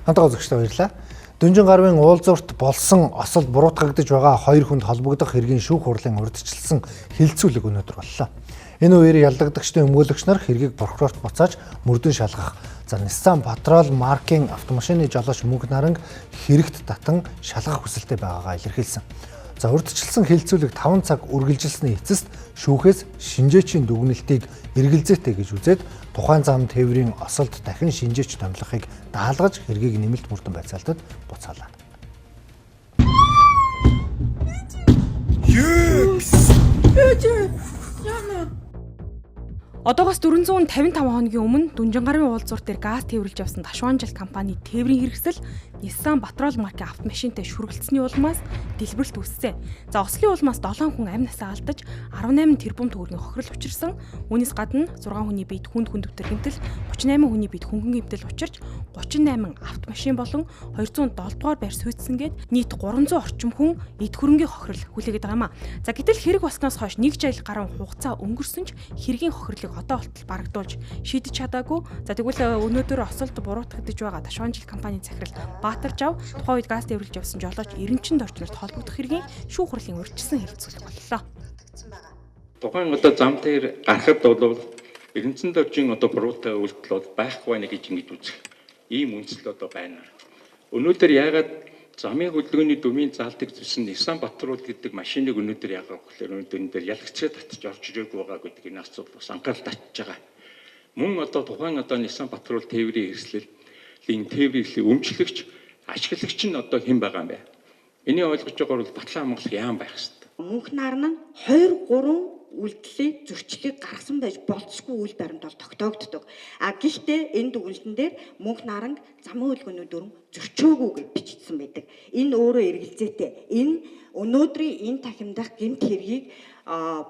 Хамтаа үзэгчдээ баярлалаа. Дүнжин гарвын уулзуурт болсон осол буруутгагдаж байгаа хоёр хүнд холбогдох хэргийн шүүх хурлын урьдчилсан хилцүүлэг өнөөдөр боллоо. Энэ үеэр яллагдагчдын өмгөөлөгч нар хэргийг прокурорт буцааж мөрдөн шалгах. За Nissan Patrol маркийн автомашины жолооч Мөнх Наранг хэрэгт татан шалгах хүсэлтэй байгаагаа илэрхийлсэн. За урьдчилсан хилцүүлэг 5 цаг үргэлжилсний эцэст шүүхээс шинжээчийн дүгнэлтийг эргэлзээтэй гэж үзээд тухайн зам тээврийн осолд дахин шинжээч томилохыг даалгаж хэргийг нэмэлт мөрдөн байцаалтад буцаалаа. Одоогоос 455 хоногийн өмнө Дүнжингарвын уулзуур дээр газ тээвэрлж явсан Ташванжил компани тээврийн хэрэгсэл Nissan Patrol маркийн автомашинтай шүргэлцсэний улмаас дэлбэрэлт үүссэн. За ослын улмаас 7 хүн амь насаа алдаж 18 тэрбум төгрөгийн хохирол учирсан. Үүнээс гадна 6 хүний биед хүнд хүндөвтөр гэмтэл, 38 хүний биед хөнгөн гэмтэл учирч 38 автомашин болон 207 дугаар байр сүйдсэн гээд нийт 300 орчим хүн эд хөрөнгийн хохирол хүлээгээд байгаа юм а. За гэтэл хэрэг болсноос хойш нэг жил гаруй хугацаа өнгөрсөн ч хэргийн хохирлыг одоо болтол барагдуулж шийдэж чадаагүй. За тэгвэл өнөөдөр осолд буруутгагдаж байгаа Ташванжил компани захирал Баатар Жав тухайн үед газ тээвэрлж явсан жолооч Эренчин дорч нарт холбогдох хэргийн шүүх хурлын урьдчилсан хэлцүүлэг боллоо. Тухайн одоо зам дээр гарахад бол Эренчин доржийн одоо буруутай үйлдэл бол байхгүй байна гэж ингэж үзэх ийм үндсэл одоо байна. Өнөөдөр яагаад замын хөдөлгөөний дүмийн заалтыг зүсэн Nissan Patrol гэдэг машиныг өнөөдөр яагаад гэхээр өнөөдөр энэ дээр ялагчаа татж орж ирээгүй байгаа гэдэг энэ асуудал бас анхаарал татж байгаа. Мөн одоо тухайн одоо Nissan Patrol тээврийн хэрэгслэлийн тээврийн хэрэгслийг өмчлөгч ашиглагч нь одоо хэн байгаа юм бэ? Энийг ойлгож байгаа бол батлан хамгаалах яам байх хэвээр. Мөнх наран нь 2 3 үйлдлийн зөрчлийг гаргасан байж болцсогүй үйл баримт бол тогтоогддог. А гэхдээ энэ дүгнэлтэн дээр мөнх наранг замын хөдөлгөөний дүрм зөрчөөгүй гэж бичигдсэн байдаг. Энэ өөрөө эргэлзээтэй. Энэ өнөөдрийн энэ тахимдах гэмт хэргийг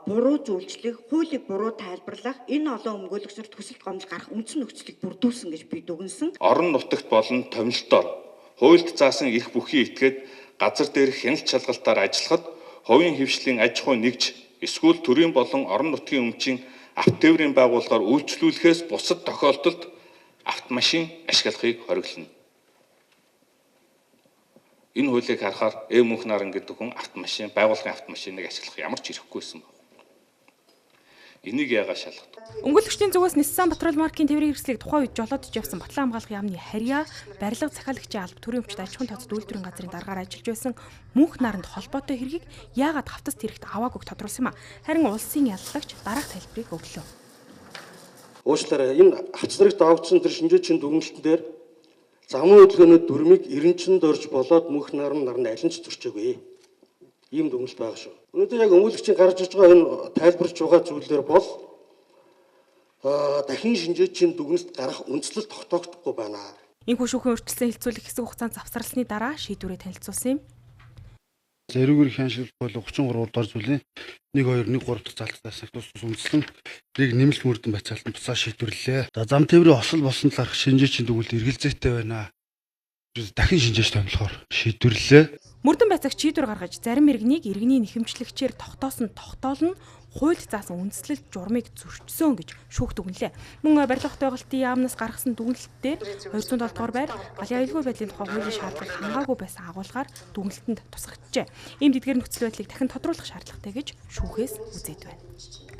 буруу зүйлчлэх, хуулийг буруу тайлбарлах, энэ олон өмгөөлөгч нарт хүсэлт гомдол гарах үндсэн нөхцөлийг бүрдүүлсэн гэж би дүгнсэн. Орон нутагт болон томилолтоор хуульд заасан эрх бүхий этгээд газар дээрх хяналт шалгалтаар ажиллахад хувийн хэвшлийн аж ахуй нэгж эсвэл төрийн болон орон нутгийн өмчийн авто тээврийн байгууллагаар үйлчлүүлэхээс бусад тохиолдолд автомашин ашиглахыг хориглоно. Энэ хуулийг харахаар Мөнх наран гэдэг хүн автомашин, байгууллагын автомашиныг ашиглах ямар ч эрхгүй байсан байна. Энийг яагаад шалгадаг? Өмгөөлөгчдийн зүгээс Nissan Patrol маркийн тээврийн хэрэгслийг тухайн үед жолоодож явсан Батлан хамгаалах яамны харьяа, барилга захиалагчийн алба, төрийн өмчт аж ахуйн тооцод үйлдвэрийн газрын даргаар ажиллаж байсан Мөнх наранд холбоотой хэргийг яагаад хавтас тэрэгт аваагүйг тодруулсан юм а. Харин улсын яллагч дараах тайлбарыг өглөө. Уучлаарай, энэ хавц зэрэгт авагдсан тэр шинжээчийн дүгнэлтэн дээр замын хөдөлгөөний дүрмийг Эренчин дорж болоод Мөнх наран нарны аль нь ч зөрчөөгүй. Ийм дүгнэлт байгаа шүү. Өнөөдөр яг өмгөөлөгчийн гарч иж байгаа энэ тайлбарч байгаа зүйлээр бол дахин шинжээчийн дүгнэлт гарах үндслэл тогтоогдохгүй байна. Энэхүү шүүхийн урьдчилсан хэлцүүлэг хэсэг хугацаанд завсарласны дараа шийдвэрээ танилцуулсан юм. Эрүүгэр хяншил бол 33 дугаар зүйлийн 1 2 1 3 дахь заалтаас тус үндэслэн нэг нэмэлт мөрдөн байцаалтанд буцаа шийдвэрлэлээ. За зам тээврийн осол болсон талаарх шинжээчийн дүгнэлт эргэлзээтэй байна. Дахин шинжээч томилохоор шийдвэрлэлээ. Мөрдөн байцаагч шийдвэр гаргаж зарим иргэнийг иргэний нэхэмжлэгчээр тогтоосон тогтоол нь хуульд заасан үндслэл журмыг зөрчсөн гэж шүүх дүгнэлээ. Мөн барилга тойголтын яамнаас гаргасан дүгнэлтээр 207 дугаар байр галын аюулгүй байдлын тухай хуулийн шаардлагыг хангаагүй байсан агуулгаар дүгнэлтэнд тусгагджээ. Ийм тэдгээр нөхцөл байдлыг дахин тодруулах шаардлагатай гэж шүүхээс үзээд байна.